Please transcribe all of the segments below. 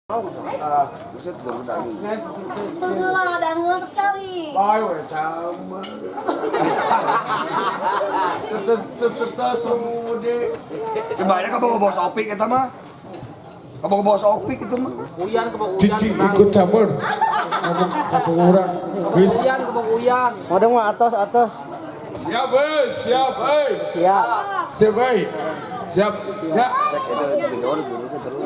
Ah, buset baru daging. Terus lah dan heula sok calik. Bae we sama. Tetep sudi. Coba ada kamu bawa Opik eta mah. Kamu bawa Opik itu mah. Uyan ke Uyan. Cici ikut campur. Ngomong ke orang. Wis. Uyan ke Uyan. Modeng mah atos atos. Siap eh, siap eh. Siap. Siap eh. Siap. Ya. Cek itu itu itu terus.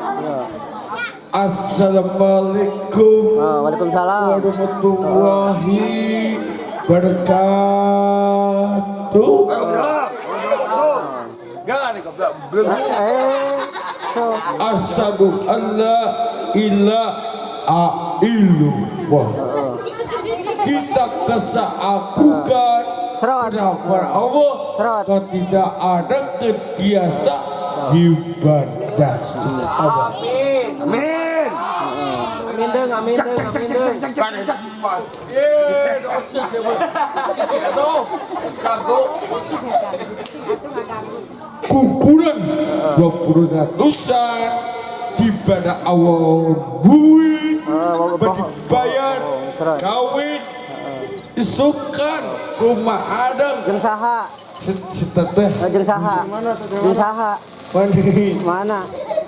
Assalamualaikum Oh, waalaikumsalam. warahmatullahi wabarakatuh. Waalaikumsalam. Enggak nih goblok. Belum. Eh. So. Asyhadu alla ilaha illallah. Kita keseakukan Serot. kepada Allah Serot. atau tidak ada kebiasa ibadah Allah. Amin. Amin. Amin deng, amin Cek deng, cek cek amin cek deng. cek cek cek cek. Eh, dosa siapa? Itu kagok. Kukuran 20 ratusan ibadah Allah duit Oh, bayar serot. kawin isukan rumah adam Jeung saha? si teteh Eh, jeung saha? Jeung saha? mana Mana?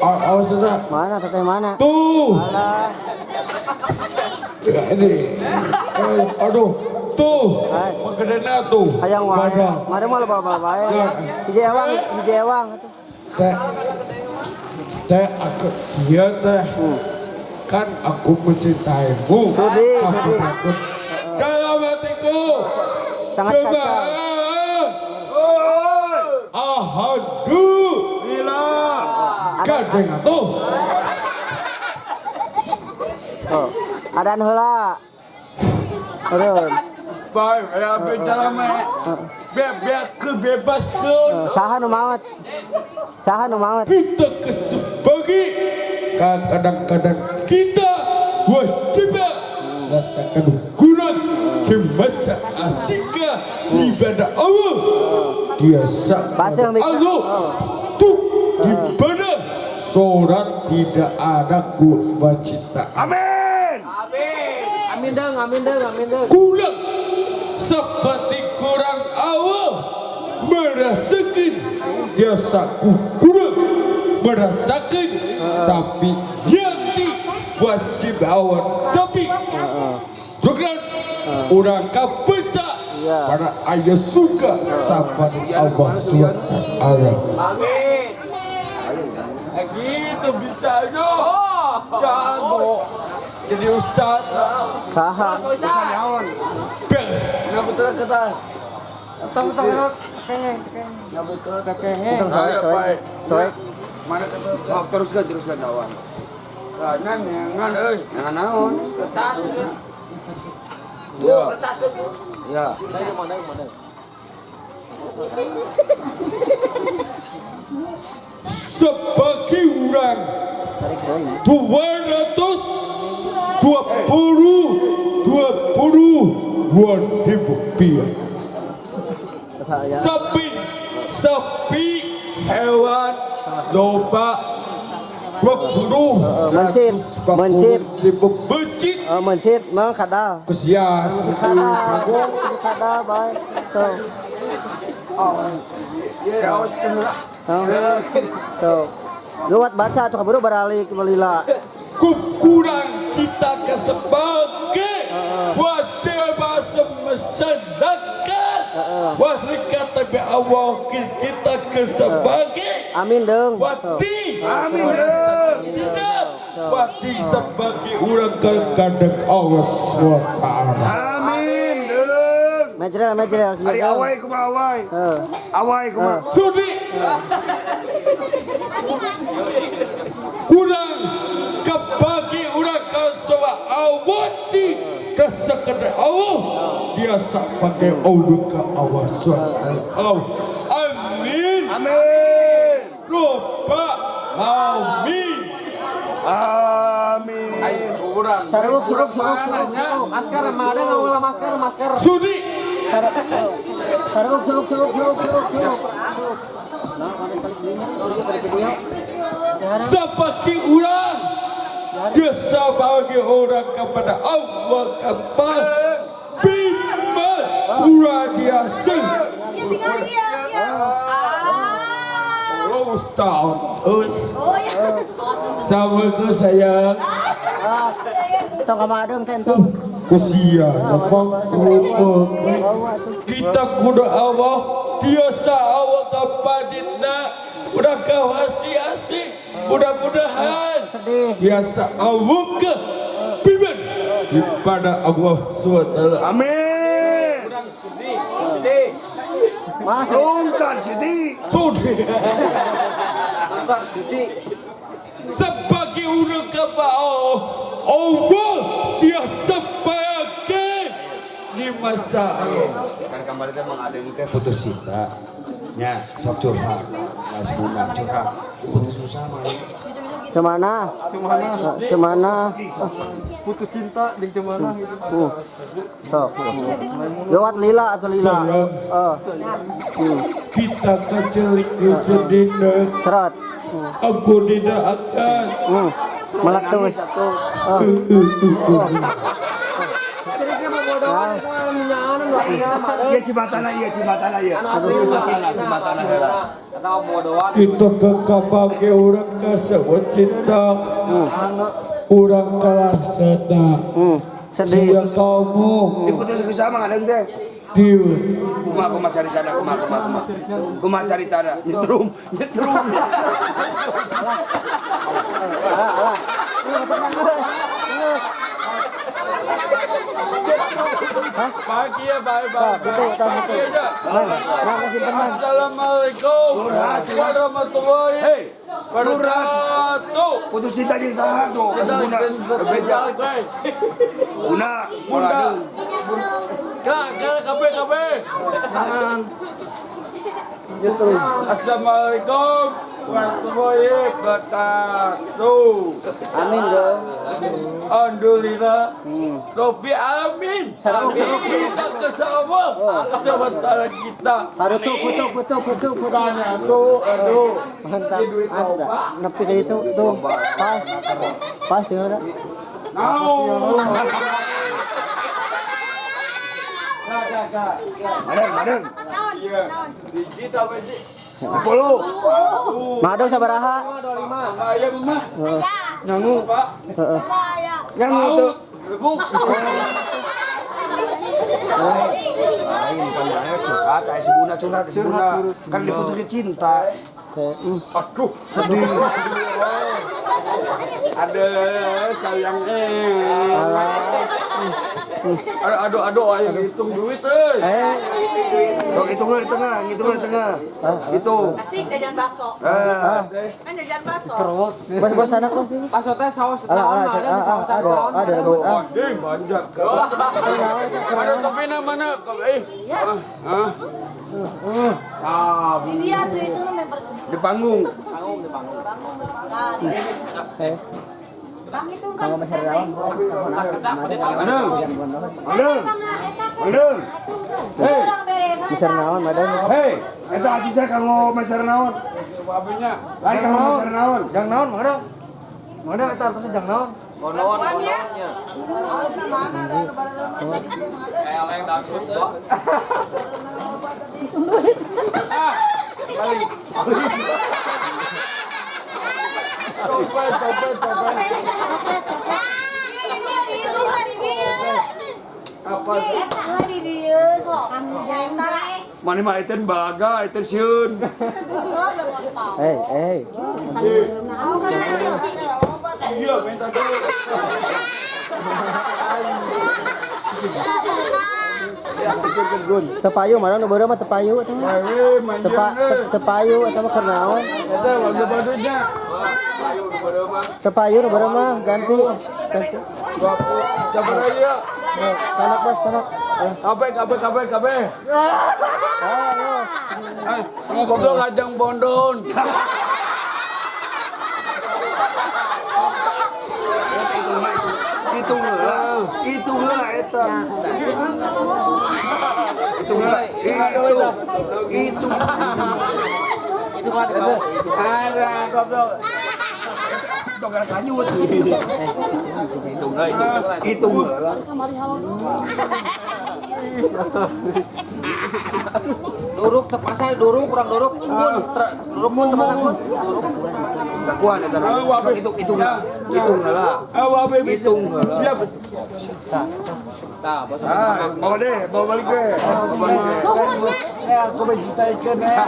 awas sudah Mana teteh mana? tuh. Alah. Ya, ini aduh tuh makedena tuh. Hayang wae. Badan. Mare mah loba-loba wae. Hiji ewang, hiji ewang atuh. Teh teh aku dia teh kan aku mencintaimu. Sudi, Aku sudi. takut dalam hatiku. Sangat coba kacau. Oi. Ahadu Gila. gandeng tuh. Tuh. Adan heula. Turun. Baik ya bicara mah biar biar kebebaskan Saha nu maot? Saha nu maot? kita kesebagai kadang-kadang kita wajib rasakan kurang di masa asika ibadah Allah biasa Basah, Mika. Allah tuh ibadah sholat tidak ada cita. Amin. Amin. Amin deng, amin deng, amin deng. Kurang seperti kurang Allah merasakan biasa kurang merasakan tapi yanti wajib awal tapi bukan orang kabesa Iya. para ayah suka sama Allah SWT. Amin. Gitu bisa yo jago jadi ustaz. Saha? Bel. Untung soek, soek. Soek. Mana sok teruskan teruskan awan. Ngan ngan euy, ngan naon? Kertas. Ya. Kertas. Ya. Mana mana. Sebagai orang Tarik deui. 220 20 ribu rupiah. Saya. Sapi sapi hewan domba 20 Mencit, mencit. ribu mencit. Eh, mencit mah kadal. Kesian. Kadal, kadal bae. Tuh. Ya awas kena. Tuh. Tuh. Geuwat baca tuh kaburu baralik melila. Kurang kita kesebagai wajib masyarakat wasrikat tapi Allah kita kesebagai Amin deung. wati. Amin deng. Tidak wati sebagai orang kadang Allah SWT. Amin deng. Majrel, majrel. Ari awai kumaha awai? Heeh. Awai kumaha? Sudi kurang kebagi orang kasawa awati kesekede Allah biasa pakai Allah ke Allah SWT. Amin. Amin. Roba amin. Amin. Saruk, suruk, suruk, suruk, suruk. Masker, mana nggak masker, masker. Sudi Saruk, suruk, suruk, suruk, suruk, suruk. Nah, mana tarik deui nya? Tarik video. sebagai orang Biasa bagi orang kepada Allah kepada Bima Uradiasa. Iya tinggal iya, iya. Ah. Oh, Ustaz. Oh iya. Assalamualaikum sayang. Tong ka madeng teh entong. Kusia ngomong kita kudu Allah biasa Allah kepaditna udah kawasi asik mudah-mudahan Sedih. biasa Allah ke pimpin kepada Allah SWT. Amin. Sedih. Mas, Rungkan Siti. Sudah Bukan sedih. sebagai orang kepada Allah biasa sebagai di masa Allah. Kan kemarin teh Mang Adeng teh putus cinta. Nya, sok curhat. Nah, sebunda curhat. Putus susah mah. Cemana? Cemana? Putus cinta di cemana gitu. Sok. Lewat lila atau lila? Sayang. Oh, Kita kecelik kesedihan serot. aku tidak akan Meletus. Oh. Cerita bobodohan itu mah minyakan nu aslinya mah. Iya cimatana iya cimatana iya. Anu asli Cimatana cimatana heula. Eta mah bobodohan. kita kekal pakai orang kasebut cinta orang kalah sana Sedih. siang kamu Diputus susah Mang Adeng teh. di Kumaha kumaha caritana kumaha kumaha kumaha. Kumaha caritana nyetrum nyetrum. pagi ya bye bye Betul, betul, betul. Mang, kasih tenang. Assalamualaikum Curhat, curhat. warahmatullahi Hei, curhat. wabarakatuh. Putus cinta jeung saha tuh kasebuna. Bebeja. Buna, moal adeng. Kak, kak, kabe, kabe. Assalamualaikum warahmatullahi wabarakatuh. Amin dong. Alhamdulillah. Rabbi amin. Kita ke sama sementara kita. Harutu kutu kutu kutu kutu. Tanya tuh, aduh. Mantap. Ini duit Ah, sudah. loba. Nepi ke itu tuh. Pas. Pas ya udah. Nau. Kak, kak, kak. Madeng, madeng. Iya. Biji apa sih? 10. Madong sabaraha? 25. Ayam mah. Nyangu, Pak. Heeh. Nyangu tuh. Reguk. Lain panjangnya curhat, aya si Buna curhat ke si Buna. Kan diputusnya cinta. Aduh, Sedih. ada sayang eh. Aduh, aduh, aduh, ayo hitung duit eh. Eh, Sok hitungnya di tengah, ngitungnya di tengah. Hitung. Asik jajan bakso. Ah, Kan jajan bakso. bos bos anak bos. Paso teh saus Alah, naon alah, mah ada ah, di saus ah, naon. ah, ada rebut ah. Anjing banyak. Ada tapi mana? Eh. Ah. Ah. Di dia tuh itu namanya bersih. di panggung. Panggung di panggung. Nah, di dia. Eh, kalau masih relawan. Madeng. Madeng. Madeng. Hei, Orang beresan. Bisa naon madang. hei. Eta aci kanggo meser naon? Apinya. Lain kanggo meser naon? Jang naon mang dong. Mang dong eta atasnya jang naon. Bodohan bodohannya. Eleng dangdut teh. Coba, coba, coba. Ini dihitung di dia. Apa? Nah, di dia sok. Eta. Mana mah eta balaga, eta sieun. Sok udah mau. Eh, eh. Iya, minta dulu. Tepayu madang nu beureum mah tepayu eta mah. Eh, manja. Tepa tepayu eta mah keur naon? Eta waktu badunya. Tepayu nu beureum mah ganti. Ganti. Sabar aja. Sanak bos, sanak. Eh, Kabe, kabe, kabe, kabe. ayo. Eh, mau goblok ngajang bondon. Hitung heula. Hitung heula eta. Hitung heula. Hitung. Hitung. Itu mah di bawah. Ada goblok. Tong gara kanyut sih. Hitung lah, hitung. Hitung lah. Duruk terpaksa duruk kurang duruk mun duruk mun teman mun duruk. Kakuan eta. Hitung hitung hitung lah. Hitung lah. Siap. Tah, bos. Ah, bawa deh, bawa balik deh. Bawa balik deh. Aku mencintai eh.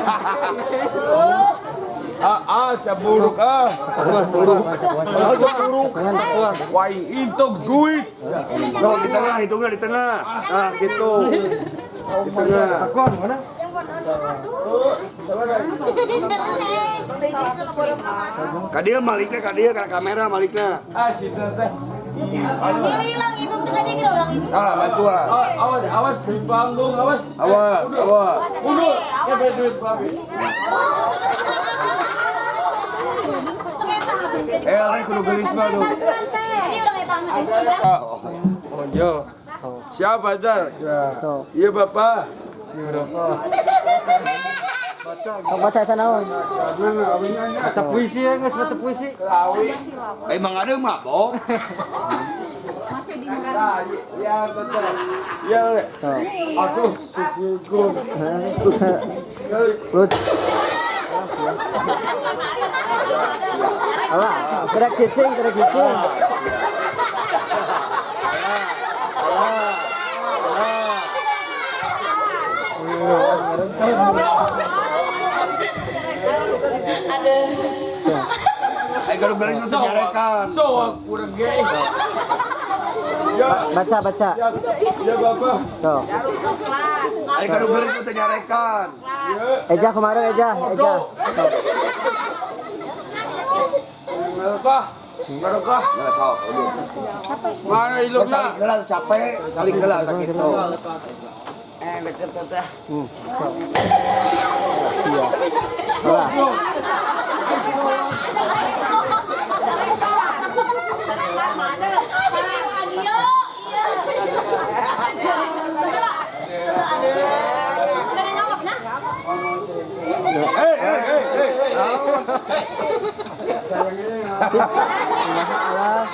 Ah, caburuk ah. Caburuk. Caburuk. Wah, hitung duit. So, di tengah, hitungnya di tengah. Ah, gitu. Di tengah. Mana? Ka dieu malikna, ka dieu kana kamera malikna. Ah, si teh. Hilang itu tuh aja kira orang itu. Ah, bantuan. Awas, awas di panggung, awas. Awas, awas. Mundur. Kebe duit babi. Eh, lain kudu geulis mah tuh. Ini orang eta mah. Oh, yo. Siapa aja? Iya, Bapak. Iya, Bapak. Baca eta naon? Baca puisi ya, geus baca puisi. Eh, Mang Adeng mabok. Masih di Ya, betul. Ya, aku syukur. Lut. Alah, gerak cicing, gerak cicing. Eh, kudu geulis mah senyarekan. So, aku kurang gay. Ya, Baca, baca. ya, ya Bapak. Tuh. Eh, kudu geulis mah teu nyarekan. Eja kemarin Eja, Eja. Mereka, mereka. Nah, sok, udah. Mana Sok ilmunya? calik heula capek, calik heula sakitu. Eh, deket teteh. Sia. Alah. Eh, eh, eh, eh. Alah.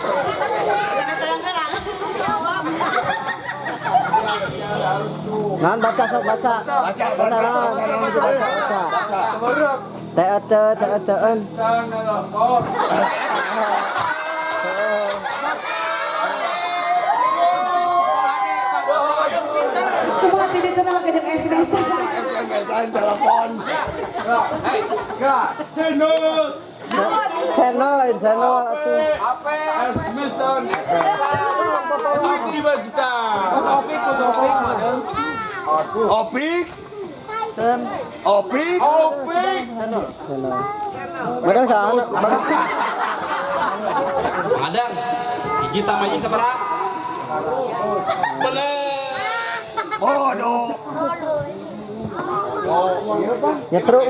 Naon baca sok baca. Baca, baca, baca, naon itu baca. Baca. Te te te te. Sana lapor. Kumaha tidak tenang ka jeung SMS. SMS-an telepon. Kak, channel. Channel lain channel atuh. SMS-an. 5 juta. Opik, opik, madam. Opik. Opik. Opik. Channel. Barang saha? Madang, hiji tambah hiji sabaraha? Bener. Bodoh. Nyetruk.